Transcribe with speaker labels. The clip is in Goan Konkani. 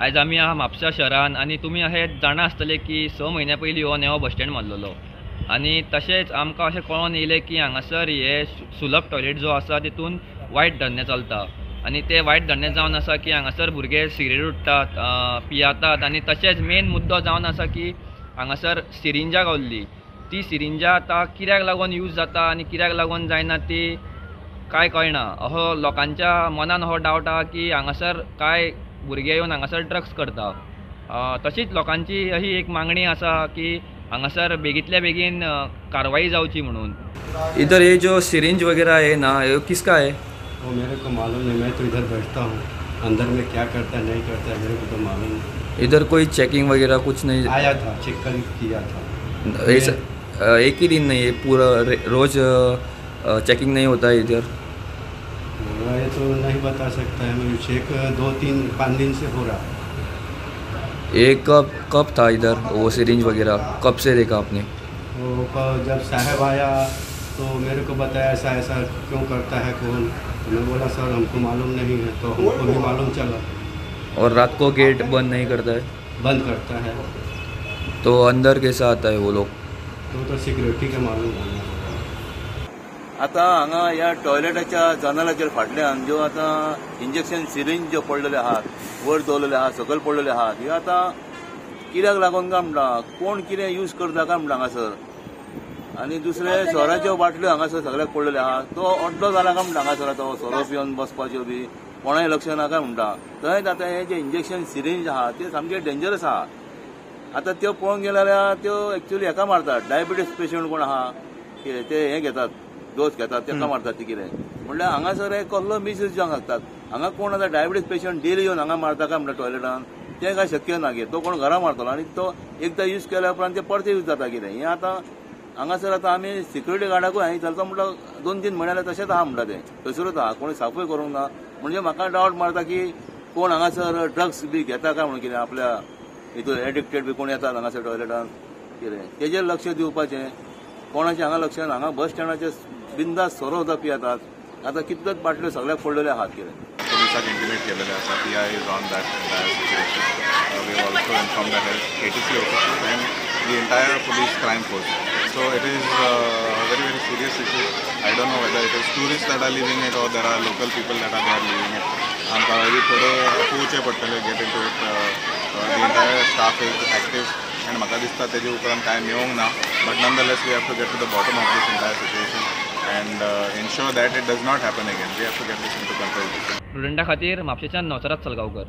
Speaker 1: आयज आमी आहा म्हापसा शहरान आनी तुमी अशें जाणा आसतले की 6 म्हयन्या पयलीं हो नवो बस स्टँड मारलेलो आनी तशेंच आमकां अशें कळोन येयलें की हांगासर हे सुलभ टॉयलेट जो आसा तितून वायट धंदे चलता आनी ते वायट धंदे जावन आसा की हांगासर भुरगे सिगरेट उडटात, पियातात आनी तशेंच मेन मुद्दो जावन आसा की हांगासर सिरिंजा गावल्ली, ती सिरिंजा आतां कित्याक लागून यूज जाता आनी कित्याक लागून जायना ती काय कळना. असो लोकांच्या मनान हो डावट आहा की हांगासर कांय भुरगे येवन हांगासर ड्रग्स करता. तशीच लोकांची अशी एक मागणी आसा की हांगासर बेगींतल्या बेगीन कारवाई जावची म्हणून. इधर ये जो सिरिंज वगैरह है ना, ये किसका है?
Speaker 2: वो मेरे को मालूम नहीं, मैं तो इधर बैठता हूँ, अंदर में क्या करता है नहीं करता है मेरे को तो मालूम नहीं.
Speaker 1: इधर कोई चेकिंग वगैरह कुछ नहीं
Speaker 2: आया था? चेक कर किया था।
Speaker 1: ऐसा एक ही दिन नहीं है, पूरा रोज चेकिंग नहीं होता है इधर?
Speaker 2: ये तो नहीं बता सकता है मैं, चेक 2-3-5 दिन से हो रहा है।
Speaker 1: एक कब था इधर वो सिरिंज वगैरह, कब से देखा आपने?
Speaker 2: वो जब साहब आया तो मेरे को बताया ऐसा ऐसा क्यों करता है कौन, तो मैं बोला सर हमको मालूम नहीं है, तो हमको भी मालूम चला.
Speaker 1: और रात को गेट बंद नहीं करता है?
Speaker 2: बंद करता है.
Speaker 1: तो अंदर कैसा आता है वो लोग?
Speaker 2: तो सिक्योरिटी के मालूम होना.
Speaker 3: आतां हांगा ह्या टॉयलेटाच्या जनालाचेर फाटल्यान ज्यो आतां इंजेक्शन सिरिंज ज्यो पडलेल्यो आहात, वयर दवरलेल्यो आहात, सकयल पडलेल्यो आहात, ह्यो आतां कित्याक लागून काय म्हणटा, कोण कितें यूज करता काय म्हणटा हांगासर. आनी दुसरे सोऱ्याच्यो बाटल्यो हांगासर सगळ्याक पडलेल्यो आहात, तो अड्डो जाला काय म्हणटा हांगासर. आतां सोरो पिवन बसपाच्यो बी कोणाय लक्ष ना काय म्हणटा. थंयच आतां हे जे इंजेक्शन सिरिंज आहा ते सामके डेंजरस आहा. आतां त्यो पळोवंक गेल्यार त्यो एक्चुअली हेका मारतात, डायबिटीज पेशंट कोण आहा कितें ते हें घेतात, डोस घेतात, तेका मारतात ती कितें. म्हणल्यार हांगासर हे कसलो मिसयूज जावंक शकतात. हांगा कोण आतां डायबिटीज पेशंट डेली येवन हांगा मारता काय म्हणटा टॉयलेटान, तें काय शक्य ना की तो कोण घरा मारतलो आनी तो एकदां यूज केल्या उपरांत ते परते यूज जाता कितें. हें आतां हांगासर आतां आमी सिक्युरिटी गार्डाकूय हांवें विचारता म्हणटा 2-3 म्हयने जाले तशेंच आहा म्हणटा, तें थंयसरूच आहा, कोणी साफूय करूंक ना. म्हणजे म्हाका डावट मारता की कोण हांगासर ड्रग्स बी घेता काय म्हणून कितें, आपल्या हितून एडिक्टेड बी कोण येतात हांगासर टॉयलेटान कितें, तेजेर लक्ष दिवपाचें. कोणाचें हांगा लक्ष ना. हांगा बस स्टँडाचेर बिंदास सोरो सुद्दां पियेतात. आतां कितल्योच बाटल्यो सगळ्याक पडलेल्यो आहात कितें.
Speaker 4: पुलिसाक इंटिमेट केलेलें आसा, PI is on that entire situation. We have also inform the health ATC officers and the entire police crime force. So it is very very serious issue. I don't know whether it is tourist that are living it or there are local people that are there living it. आमकां थोडें पळोवचें पडटलें, get into it. The entire staff is active and म्हाका दिसता तेजे उपरांत कांय मेळोंक ना, but nonetheless we have to get to the bottom of this entire situation and ensure that it does not happen again. We have to get this into control.
Speaker 1: प्रुडंटा खातीर म्हापशेच्यान नवसराज सलगांवकर.